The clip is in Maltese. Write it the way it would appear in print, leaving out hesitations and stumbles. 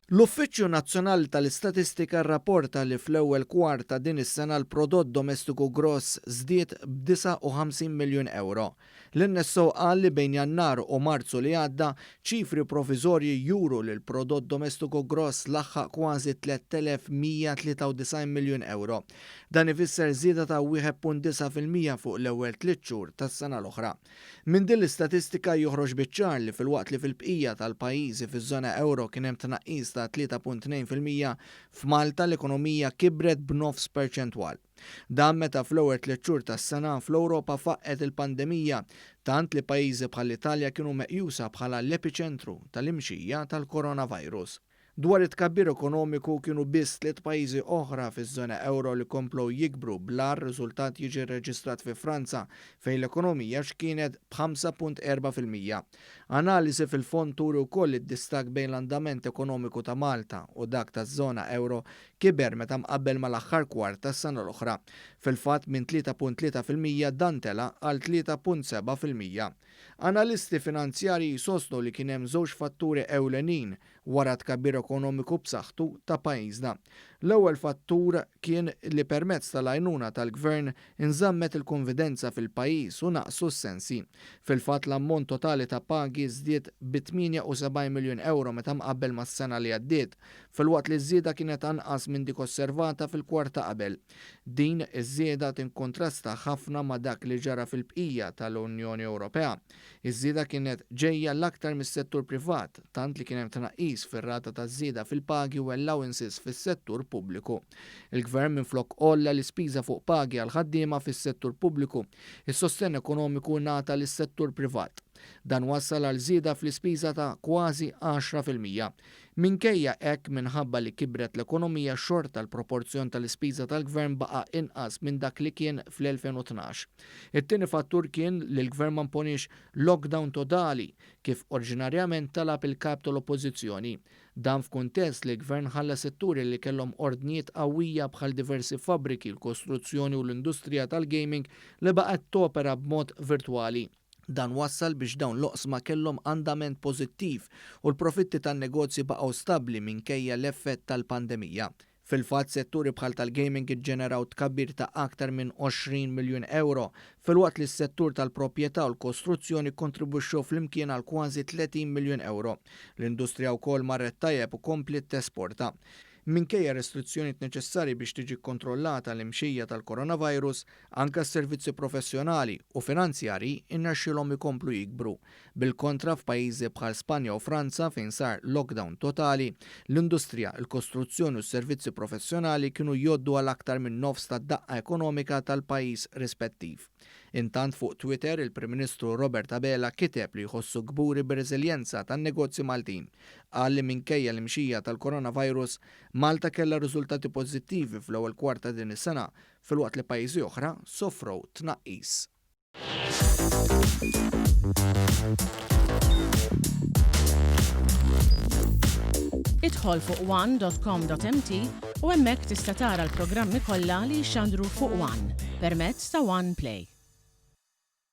L-Uffiċċju Nazzjonali tal-Istatistika rrapporta li fl-ewwel kwart ta' din is-sena l-prodott domestiku gross żdied b'59 miljun ewro. L-NSO qal li bejn Jannar u Marzu li għadda, ċifri proviżorji juru li l-prodott domestiku gross laħħaq kważi 3,193 miljun ewro. Dan ifisser żieda ta' 1.9% fuq l-ewwel tliet xhur tas-sena l-oħra. Minn din l-istatistika joħroġ biċ-ċar li filwaqt li fil-bqija tal-pajjiżi fiż-żona ewro kien hemm tnaqqis ta' 3.2%, f'Malta l-ekonomija kibret b'nofs perċentwal. Dan meta fl-ewwel tliet xhur tas-sena fl-Ewropa faqqgħet il-pandemija tant li pajjiżi bħall-Italja kienu meqjusa bħala l-epiċentru tal-imxija tal-coronavirus. Dwar it-tkabbir ekonomiku kienu biss tliet pajjiżi oħra fiż-żona ewro li komplew jikbru bl-agħar riżultat jiġi rreġistrat fi Franza fejn l-ekonomija xkienet b'5.4%. Analiżi fil-fond turi wkoll li d-distakk bejn l-andament ekonomiku ta' Malta u dak taż-żona ewro kiber meta mqabbel mal-aħħar kwart tas-sena l-oħra. Fil-fatt minn 3.3% dan tela' għal 3.7%. Analisti finanzjarji jsostnu li kien hemm żewġ fatturi ewlenin wara t-tkabbir ekonomiku b'saħħtu ta' pajjiżna. L-ewwel fattur kien li permezz tal-għajnuna tal-Gvern inżammet il-kunfidenza fil-pajjiż u naqsu s-sensi. Fil-fatt l-ammont totali ta' pagi żdied bi 78 miljun ewro meta mqabbel mas-sena li għaddiet, filwaqt li ż-żieda kienet anqas minn dik osservata fil-kwart ta' qabel. Din iż-żieda tinkontrasta ħafna ma' dak li ġara fil-bqija tal-Unjoni Ewropea. Iż-żieda kienet ġejja l-aktar mis-settur privat, tant li kien hemm tnaqqis fir-rata taż-żieda fil-pagi u allowances fis-settur pubbliku. Il-Gvern minflok għolla l-ispiża fuq pagi għall-ħaddiema fis-settur pubbliku, is-sostenn ekonomiku ngħata lis-settur privat. Dan wassal għal żieda fl-ispiża ta' kważi 10%. Minkejja hekk, minħabba li kibret l-ekonomija xorta l-proporzjon tal-ispiża tal-Gvern baqa' inqas minn dak li kien fl-2012. It-tieni fattur kien li l-Gvern ma mponiex lockdown totali, kif oriġinarjament talab il-Kap tal-Oppożizzjoni. Dan f'kuntest li l-Gvern ħalla setturi li kellhom ordnijiet qawwija bħal diversi fabbriki, l-kostruzzjoni u l-industrija tal-gaming li baqgħet topera b'mod virtwali. Dan wassal biex dawn l-oqsma kellhom andament pożittiv u l-profitti tan-negozji baqgħu stabbli minkejja l-effett tal-pandemija. Fil-fatt, setturi bħal tal-gaming iġġeneraw tkabbir ta' aktar minn 20 miljun ewro, filwaqt li s-settur tal-proprjetà u l-kostruzzjoni kkontribwixxew flimkien għal kważi 30 miljun ewro. L-industrija wkoll marret tajjeb u kompliet tesporta. Minkejja restrizzjonijiet neċessarji biex tiġi kkontrollata l-imxija tal-coronavirus, anke s-servizzi professjonali u finanzjarji rnexxielhom ikomplu jikbru. Bil-kontra f'pajjiżi bħal Spanja u Franza fejn sar lockdown totali, l-industrija, il-kostruzzjoni u s-servizzi professjonali kienu jgħoddu għal aktar minn nofs tad-daqqa ekonomika tal-pajjiż rispettiv. Intant fuq Twitter, il-Prim Ministru Robert Abela kiteb li jħossu kburi bir-reżiljenza tan-negozji Maltin. Qal li minkejja l-imxija tal-coronavirus, Malta kellha riżultati pożittivi fl-ewwel kwart ta' din is-sena, filwaqt li pajjiżi oħra sofrew tnaqqis. Idħol fuq one.com.mt u hemmhekk tista' tara l-programmi kollha li jixxandru fuq One permezz ta' One Play.